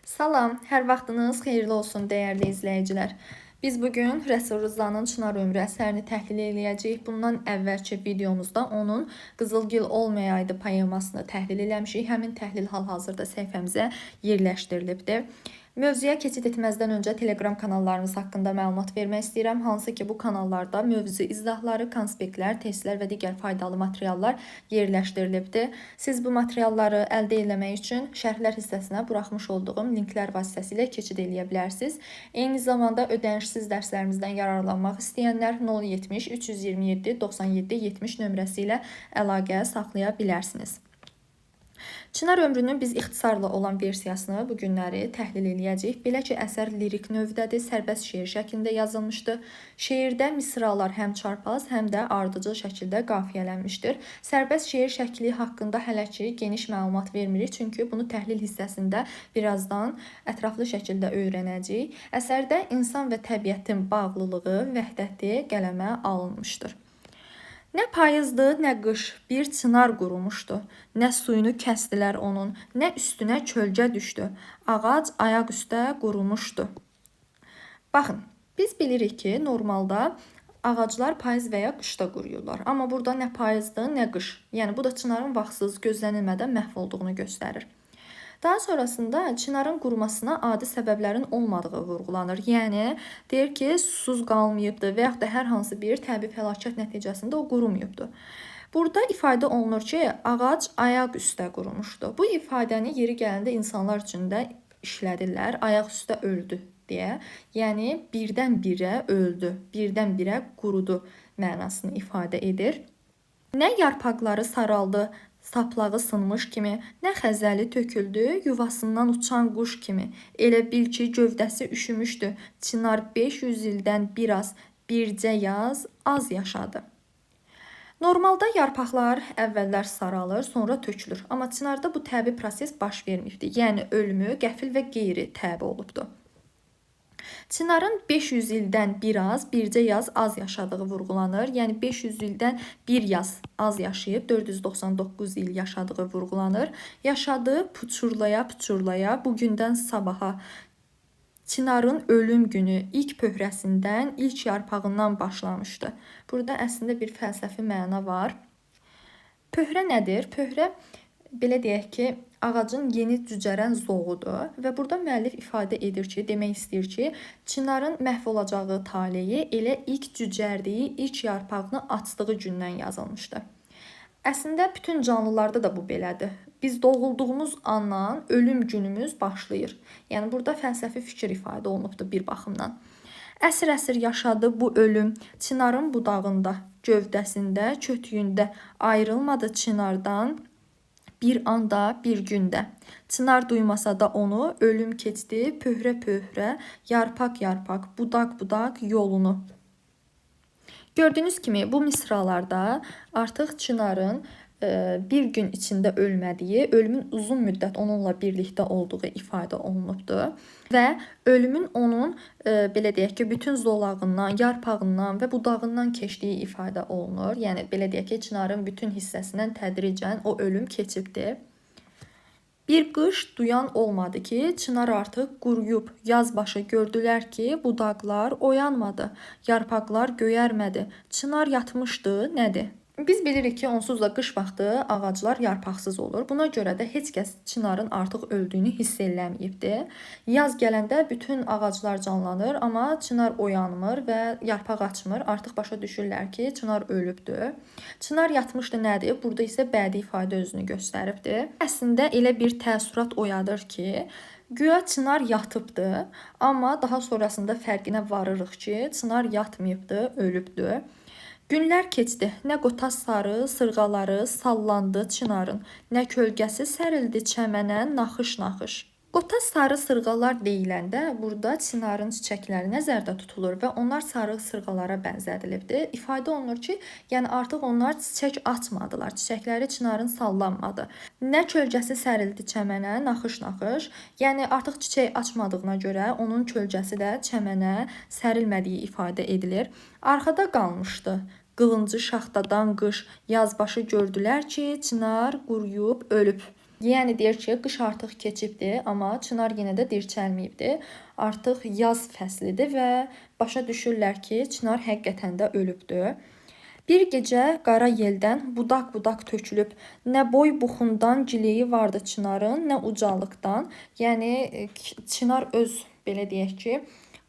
Salam, hər vaxtınız xeyirli olsun dəyərli izləyicilər. Biz bugün Rəsul Rzanın Çınar Ömrü əsərini təhlil eləyəcəyik. Bundan əvvəlki videomuzda onun Qızılgül olmayaydı poemasını təhlil eləmişik. Həmin təhlil hal-hazırda səhifəmizə yerləşdirilibdir. Mövzuya keçid etməzdən öncə Telegram kanallarımız haqqında məlumat vermək istəyirəm. Hansı ki, bu kanallarda mövzu izahları, konspektlər, testlər və digər faydalı materiallar yerləşdirilibdir. Siz bu materialları əldə eləmək üçün şərhlər hissəsinə buraxmış olduğum linklər vasitəsilə keçid eləyə bilərsiniz. Eyni zamanda ödənişsiz dərslərimizdən yararlanmaq istəyənlər 070 327 97 70 nömrəsi ilə əlaqə saxlaya bilərsiniz. Çınar ömrünün biz ixtisarla olan versiyasını bu günləri təhlil eləyəcəyik. Belə ki, əsər lirik növdədir, sərbəst şeir şəklində yazılmışdır. Şeirdə misralar həm çarpaz, həm də ardıcıl şəkildə qafiyələnmişdir. Sərbəst şeir şəkli haqqında hələ ki geniş məlumat vermirik, çünki bunu təhlil hissəsində birazdan ətraflı şəkildə öyrənəcəyik. Əsərdə insan və təbiətin bağlılığı, vəhdəti qələmə alınmışdır. Nə payızdı, nə qış, bir çınar qurumuşdu. Nə suyunu kəsdilər onun, nə üstünə kölgə düşdü. Ağac ayaq üstə qurumuşdu. Baxın, biz bilirik ki, normalda ağaclar payız və ya qışda quruyurlar. Amma burada nə payızdı, nə qış. Yəni bu da çınarın vaxtsız, gözlənilmədən məhv olduğunu göstərir. Daha sonrasında çınarın qurumasına adi səbəblərin olmadığı vurğulanır. Yəni deyir ki, susuz qalmayıbdı və yaxud da hər hansı bir təbii fəlakət nəticəsində o qurumayıbdı. Burada ifadə olunur ki, ağac ayaq üstə qurumuşdu. Bu ifadəni yeri gələndə insanlar üçün də işlədirlər. Ayaq üstə öldü deyə. Yəni birdən-birə öldü, birdən-birə qurudu mənasını ifadə edir. Nə yarpaqları saraldı, saplağı sınmış kimi, nə xəzəli töküldü, yuvasından uçan quş kimi. Elə bil ki, gövdəsi üşümüşdü. Çınar 500 ildən biraz, bircə yaz az yaşadı. Normalda yarpaqlar əvvəllər saralır, sonra tökülür. Amma çınarda bu təbii proses baş verməyibdi. Yəni ölümü qəfil və qeyri-təbii olubdu. Çınarın 500 ildən biraz, bircə yaz az yaşadığı vurğulanır. Yəni 500 ildən bir yaz az yaşayıb, 499 il yaşadığı vurğulanır. Yaşadığı puçurlaya puçurlaya bugündən sabaha Çınarın ölüm günü ilk pöhrəsindən, ilk yarpağından başlamışdı. Burada əslində bir fəlsəfi məna var. Pöhrə nədir? Pöhrə belə deyək ki, ağacın yeni cücərən zoğudur və burada müəllif ifadə edir ki, demək istəyir ki, çınarın məhv olacağı taleyi elə ilk cücərdiyi, ilk yarpağını açdığı gündən yazılmışdı. Əslində bütün canlılarda da bu belədir. Biz doğulduğumuz andan ölüm günümüz başlayır. Yəni burada fəlsəfi fikir ifadə olunubdur bir baxımdan. Əsr-əsr yaşadı bu ölüm çınarın budağında, gövdəsində, kötüyündə ayrılmadı çınardan bir anda, bir gündə. Çınar duymasa da onu, ölüm keçdi pöhrə-pöhrə, yarpaq-yarpaq, budaq-budaq yolunu. Gördüyünüz kimi bu misralarda artıq çınarın bir gün içində ölmədiyi, ölümün uzun müddət onunla birlikdə olduğu ifadə olunubdur və ölümün onun belə deyək ki, bütün zolağından, yarpağından və budağından keçdiyi ifadə olunur. Yəni belə deyək ki, çınarın bütün hissəsindən tədricən o ölüm keçibdir. Bir qış duyan olmadı ki, çınar artıq quruyub. Yaz başı gördülər ki, budaqlar oyanmadı, yarpaqlar göyərmədi. Çınar yatmışdı, nədir? Biz bilirik ki, onsuz da qış vaxtı ağaclar yarpaqsız olur. Buna görə də heç kəs çınarın artıq öldüyünü hiss eləməyibdi. Yaz gələndə bütün ağaclar canlanır, amma çınar oyanmır və yarpaq açmır. Artıq başa düşürlər ki, çınar ölübdür. Çınar yatmışdı nədir? Burada isə bədii ifadə özünü göstəribdir. Əslində elə bir təəssürat oyadır ki, güya çınar yatıbdı, amma daha sonrasında fərqinə varırıq ki, çınar yatmayıbdı, ölübdü. Günlər keçdi. Nə qotaz sarı sırğaları sallandı çınarın, nə kölgəsi sərildi çəmənə naxış-naxış. Qotaz sarı sırğalar deyiləndə burada çınarın çiçəkləri nəzərdə tutulur və onlar sarı sırğalara bənzədilibdir. İfadə olunur ki, yəni artıq onlar çiçək açmadılar. Çiçəkləri çınarın sallanmadı. Nə kölgəsi sərildi çəmənə naxış-naxış. Yəni artıq çiçək açmadığına görə onun kölgəsi də çəmənə sərilmədiyi ifadə edilir. Arxada qalmışdı qılıncı şaxtadan qış, yaz başı gördülər ki, çınar quruyub ölüb. Yəni deyir ki, qış artıq keçibdi, amma çınar yenə də dirçəlməyibdi. Artıq yaz fəslidir və başa düşürlər ki, çınar həqiqətən də ölübdü. Bir gecə qara yeldən budaq-budaq tökülüb, nə boy buxundan gileyi vardı çınarın, nə ucalıqdan. Yəni çınar öz belə deyək ki,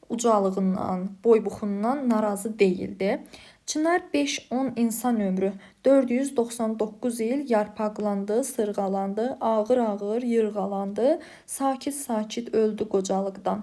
ucalığından, boy buxundan narazı deyildi. Çınar 5-10 insan ömrü 499 il yarpaqlandı, sırğalandı, ağır-ağır yırğalandı, sakit-sakit öldü qocalıqdan.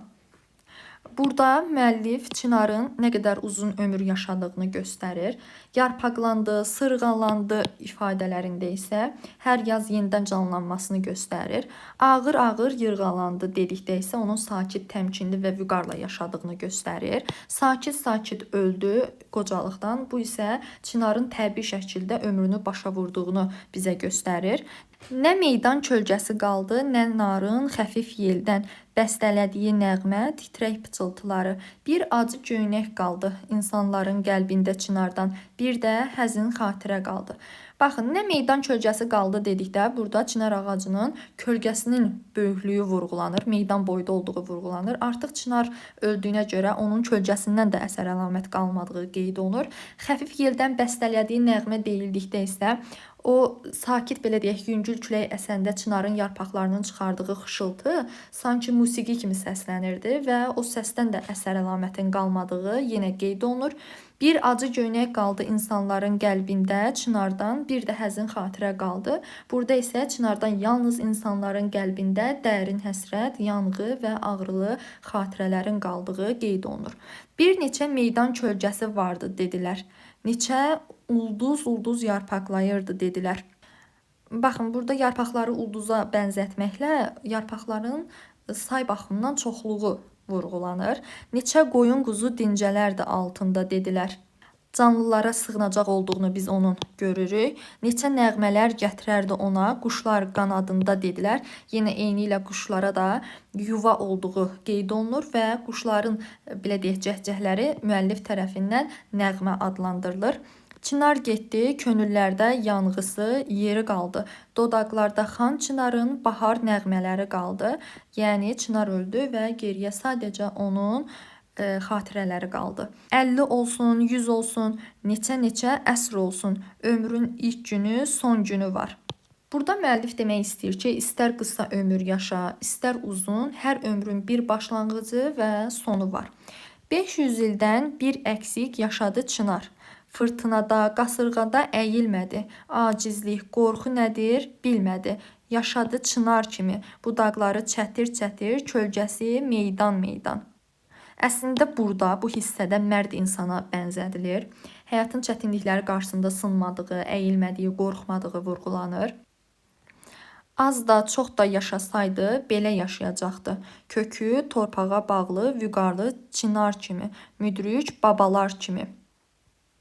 Burada müəllif Çinarın nə qədər uzun ömür yaşadığını göstərir. Yarpaqlandı, sırğalandı ifadələrində isə hər yaz yenidən canlanmasını göstərir. Ağır-ağır yırğalandı dedikdə isə onun sakit, təmkinli və vüqarla yaşadığını göstərir. Sakit-sakit öldü qocalıqdan. Bu isə Çinarın təbii şəkildə ömrünü başa vurduğunu bizə göstərir. Nə meydan kölgəsi qaldı, nə narın xəfif yeldən bəstələdiyi nəğmə, titrək pıçıltıları. Bir acı göynək qaldı insanların qəlbində Çinardan, bir də həzin xatirə qaldı. Baxın, nə meydan kölgəsi qaldı dedikdə burada çınar ağacının kölgəsinin böyüklüyü vurğulanır, meydan boyda olduğu vurğulanır. Artıq çınar öldüyünə görə onun kölgəsindən də əsər əlamət qalmadığı qeyd olunur. Xəfif yeldən bəstələdiyi nəğmə deyildikdə isə o sakit belə deyək, yüngül külək əsəndə çınarın yarpaqlarının çıxardığı xışıltı sanki musiqi kimi səslənirdi və o səsdən də əsər əlamətin qalmadığı yenə qeyd olunur. Bir acı göynək qaldı insanların qəlbində Çınardan, bir də həzin xatirə qaldı. Burada isə Çınardan yalnız insanların qəlbində dərin həsrət, yanğı və ağrılı xatirələrin qaldığı qeyd olunur. Bir neçə meydan kölgəsi vardı dedilər. Neçə ulduz-ulduz yarpaqlayırdı dedilər. Baxın, burada yarpaqları ulduza bənzətməklə yarpaqların say baxımından çoxluğu vurğulanır. Neçə qoyun quzu dincələrdi altında dedilər. Canlılara sığınacaq olduğunu biz onun görürük. Neçə nəğmələr gətirərdi ona, quşlar qanadında dedilər. Yenə eyni ilə quşlara da yuva olduğu qeyd olunur və quşların belə deyək, cəhcəhləri müəllif tərəfindən nəğmə adlandırılır. Çınar getdi, könüllərdə yanğısı yeri qaldı. Dodaqlarda xan çınarın bahar nəğmələri qaldı. Yəni çınar öldü və geriyə sadəcə onun xatirələri qaldı. 50 olsun, 100 olsun, neçə-neçə əsr olsun, ömrün ilk günü, son günü var. Burada müəllif demək istəyir ki, istər qısa ömür yaşa, istər uzun, hər ömrün bir başlanğıcı və sonu var. 500 ildən bir əksik yaşadı çınar. Fırtınada, qasırğada əyilmədi. Acizlik, qorxu nədir bilmədi. Yaşadı çınar kimi, budaqları çətir-çətir, kölgəsi meydan-meydan. Əslində burada, bu hissədə mərd insana bənzədilir. Həyatın çətinlikləri qarşısında sınmadığı, əyilmədiyi, qorxmadığı vurğulanır. Az da, çox da yaşasaydı belə yaşayacaqdı. Kökü torpağa bağlı, vüqarlı çınar kimi, müdrik babalar kimi.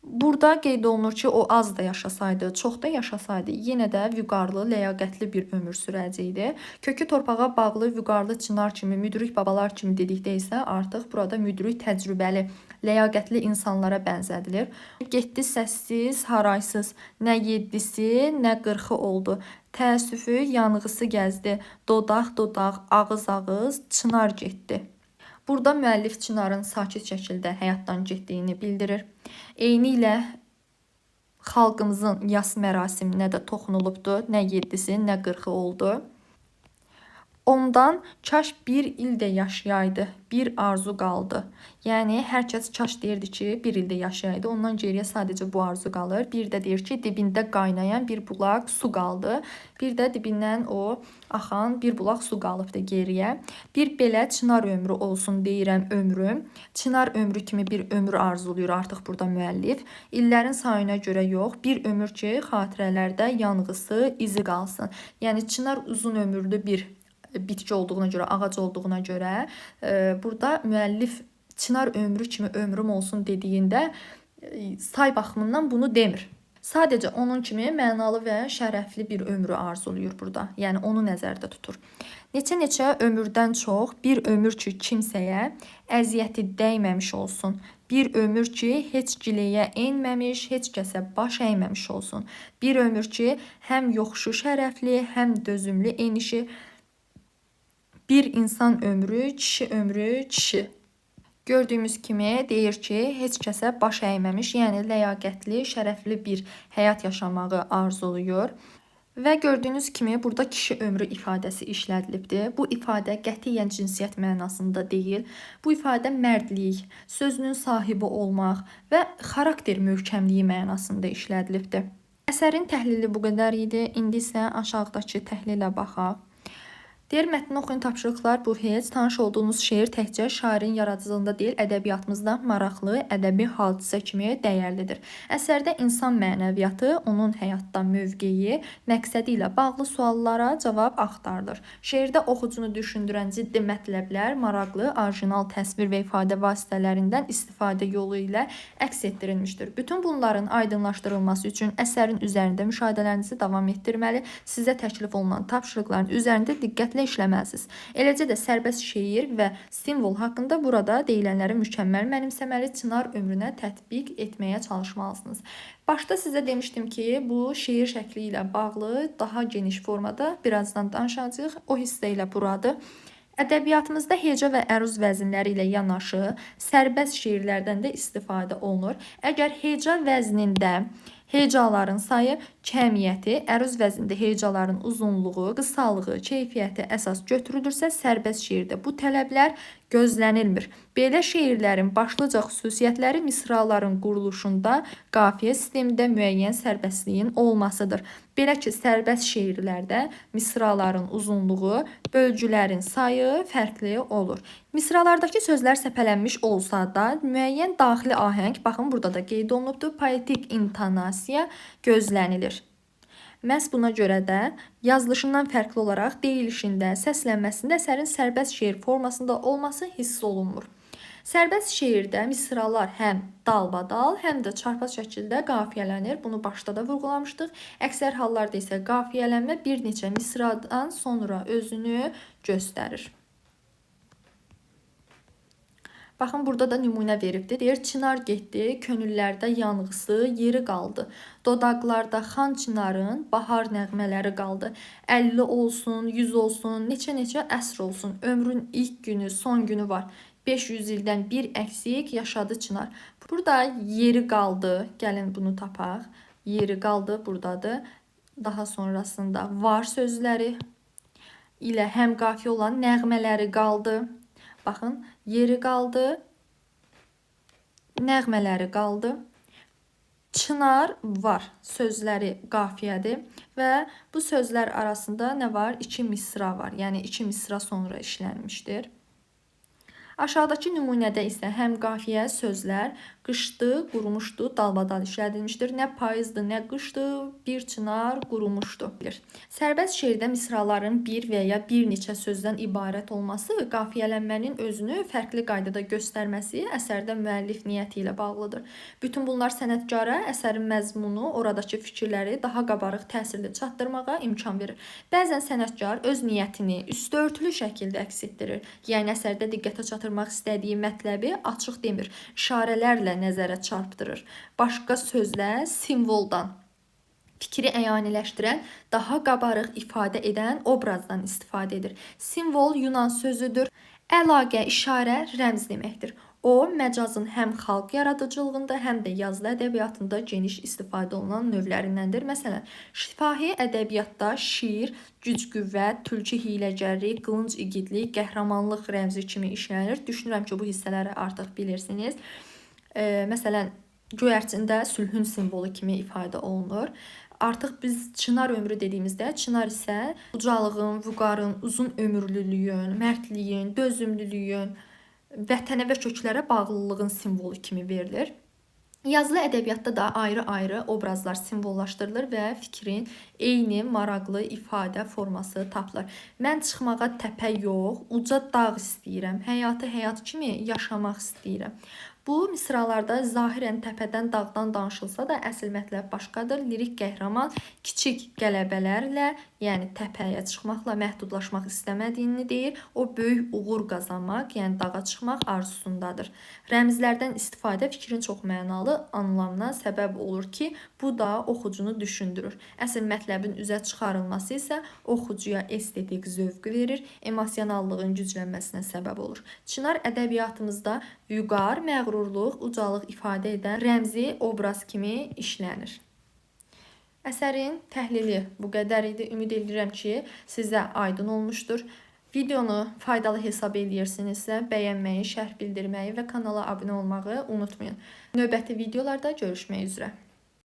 Burada qeyd olunur ki, o az da yaşasaydı, çox da yaşasaydı, yenə də vüqarlı, ləyaqətli bir ömür sürəcəkdi. Kökü torpağa bağlı, vüqarlı çınar kimi, müdrik babalar kimi dedikdə isə artıq burada müdrik, təcrübəli, ləyaqətli insanlara bənzədilir. Getdi səssiz, haraysız, nə 7-si, nə 40-ı oldu. Təəssüfü, yanğısı gəzdi, dodaq-dodaq, ağız-ağız, çınar getdi. Burada müəllif Çınarın sakit şəkildə həyatdan getdiyini bildirir. Eynilə xalqımızın yas mərasiminə də toxunulubdur. Nə 7-si, nə 40-ı oldu. Ondan kaş bir il də yaşayaydı, bir arzu qaldı. Yəni hər kəs kaş deyirdi ki, bir il də yaşayaydı. Ondan geriyə sadəcə bu arzu qalır. Bir də deyir ki, dibində qaynayan bir bulaq su qaldı. Bir də dibindən o axan bir bulaq su qalıbdı geriyə. Bir belə çınar ömrü olsun deyirəm ömrüm. Çınar ömrü kimi bir ömür arzulayır artıq burada müəllif. İllərin sayına görə yox, bir ömür ki, xatirələrdə yanğısı, izi qalsın. Yəni çınar uzun ömürlü bir bitki olduğuna görə, ağac olduğuna görə burada müəllif çınar ömrü kimi ömrüm olsun dediyində say baxımından bunu demir. Sadəcə onun kimi mənalı və şərəfli bir ömrü arzulayır burada. Yəni onu nəzərdə tutur. Neçə-neçə ömürdən çox bir ömür ki kimsəyə əziyyəti dəyməmiş olsun. Bir ömür ki heç giləyə enməmiş, heç kəsə baş əyməmiş olsun. Bir ömür ki həm yoxuşu şərəfli, həm dözümlü enişi. Bir insan ömrü, kişi ömrü, kişi. Gördüyümüz kimi deyir ki, heç kəsə baş əyməmiş, yəni ləyaqətli, şərəfli bir həyat yaşamağı arzulayır. Və gördüyünüz kimi burada kişi ömrü ifadəsi işlədilibdir. Bu ifadə qətiyyən cinsiyyət mənasında deyil. Bu ifadə mərdlik, sözünün sahibi olmaq və xarakter möhkəmliyi mənasında işlədilibdir. Əsərin təhlili bu qədər idi. İndi isə aşağıdakı təhlilə baxaq. Deyir, mətni oxuyun, tapşırıqlar bu heç. Tanış olduğunuz şeir təkcə şairin yaradıcılığında deyil, ədəbiyyatımızda maraqlı ədəbi hadisə kimi dəyərlidir. Əsərdə insan mənəviyyatı, onun həyatda mövqeyi, məqsədi ilə bağlı suallara cavab axtarılır. Şeirdə oxucunu düşündürən ciddi mətləblər maraqlı, orijinal təsvir və ifadə vasitələrindən istifadə yolu ilə əks etdirilmişdir. Bütün bunların aydınlaşdırılması üçün əsərin üzərində müşahidələrinizi davam etdirməli, sizə təklif olunan tapşırıqların üzərində diqqətlə işləməlisiniz. Eləcə də sərbəst şeir və simvol haqqında burada deyilənləri mükəmməl mənimsəməli, Çınar ömrünə tətbiq etməyə çalışmalısınız. Başda sizə demişdim ki, bu şeir şəkli ilə bağlı daha geniş formada birazdan danışacağıq. O hissə ilə buradır. Ədəbiyyatımızda heca və əruz vəzinləri ilə yanaşı sərbəst şeirlərdən də istifadə olunur. Əgər heca vəznində hecaların sayı, kəmiyyəti, əruz vəznində hecaların uzunluğu, qısalığı, keyfiyyəti əsas götürülürsə, sərbəst şeirdə bu tələblər gözlənilmir. Belə şeirlərin başlıca xüsusiyyətləri misraların quruluşunda, qafiyə sistemində müəyyən sərbəstliyin olmasıdır. Belə ki, sərbəst şeirlərdə misraların uzunluğu, bölgülərin sayı fərqli olur. Misralardakı sözlər səpələnmiş olsa da, müəyyən daxili ahəng, baxın burada da qeyd olunubdur, poetik intonasiya gözlənilir. Məhz buna görə də yazılışından fərqli olaraq deyilişində, səslənməsində əsərin sərbəst şeir formasında olması hiss olunmur. Sərbəst şeirdə misralar həm dalbadal, həm də çarpaz şəkildə qafiyələnir. Bunu başda da vurğulamışdıq. Əksər hallarda isə qafiyələnmə bir neçə misradan sonra özünü göstərir. Baxın, burada da nümunə veribdir. Deyir, Çınar getdi, könüllərdə yanğısı, yeri qaldı. Dodaqlarda xan çınarın bahar nəğmələri qaldı. 50 olsun, 100 olsun, neçə-neçə əsr olsun. Ömrün ilk günü, son günü var. 500 ildən bir əksik yaşadı Çınar. Burada yeri qaldı. Gəlin bunu tapaq. Yeri qaldı buradadır. Daha sonrasında var sözləri ilə həm qafiyə olan nəğmələri qaldı. Baxın, yeri qaldı, nəğmələri qaldı. Çınar var sözləri qafiyədir və bu sözlər arasında nə var? İki misra var. Yəni iki misra sonra işlənmişdir. Aşağıdakı nümunədə isə həm qafiyə sözlər qışdı, qurumuşdu, dalbadal işlədilmişdir. Nə payızdı, nə qışdı, bir çınar qurumuşdu. Sərbəst şeirdə misraların bir və ya bir neçə sözdən ibarət olması qafiyələnmənin özünü fərqli qaydada göstərməsi əsərdə müəllif niyyəti ilə bağlıdır. Bütün bunlar sənətkara əsərin məzmunu, oradakı fikirləri daha qabarıq, təsirli çatdırmağa imkan verir. Bəzən sənətkar öz niyyətini üstü örtülü şəkildə əks etdirir. Yəni əsərdə diqqətə çatdırmaq istədiyi mətləbi açıq demir, işarələrlə nəzərə çarpdırır. Başqa sözlə simvoldan fikri əyaniləşdirən, daha qabarıq ifadə edən obrazdan istifadə edir. Simvol Yunan sözüdür. Əlaqə, işarə, rəmz deməkdir. O, məcazın həm xalq yaradıcılığında, həm də yazılı ədəbiyyatında geniş istifadə olunan növlərindəndir. Məsələn, şifahi ədəbiyyatda şiir, güc-qüvvət, tülkü hiyləgərlik, qılınc igidlik, qəhrəmanlıq rəmzi kimi işlənir. Düşünürəm ki, bu hissələri artıq bilirsiniz. Məsələn, göyərçində sülhün simvolu kimi ifadə olunur. Artıq biz çınar ömrü dediyimizdə, çınar isə ucalığın, vüqarın, uzun ömürlülüyün, mərdliyin, dözümlülüyün, vətənə və köklərə bağlılığın simvolu kimi verilir. Yazılı ədəbiyyatda da ayrı-ayrı obrazlar simvollaşdırılır və fikrin eyni maraqlı ifadə forması tapılır. Mən çıxmağa təpə yox, uca dağ istəyirəm. Həyatı həyat kimi yaşamaq istəyirəm. Bu misralarda zahirən təpədən, dağdan danışılsa da əsl mətləb başqadır. Lirik qəhrəman kiçik qələbələrlə, yəni təpəyə çıxmaqla məhdudlaşmaq istəmədiyini deyir. O böyük uğur qazanmaq, yəni dağa çıxmaq arzusundadır. Rəmzlərdən istifadə fikrin çox mənalı anlamına səbəb olur ki, bu da oxucunu düşündürür. Əsl mətləbin üzə çıxarılması isə oxucuya estetik zövq verir, emosionallığın güclənməsinə səbəb olur. Çınar ədəbiyyatımızda vüqar, məğrurluq, ucalıq ifadə edən rəmzi obraz kimi işlənir. Əsərin təhlili bu qədər idi. Ümid edirəm ki, sizə aydın olmuşdur. Videonu faydalı hesab eləyirsinizsə, bəyənməyi, şərh bildirməyi və kanala abunə olmağı unutmayın. Növbəti videolarda görüşmək üzrə.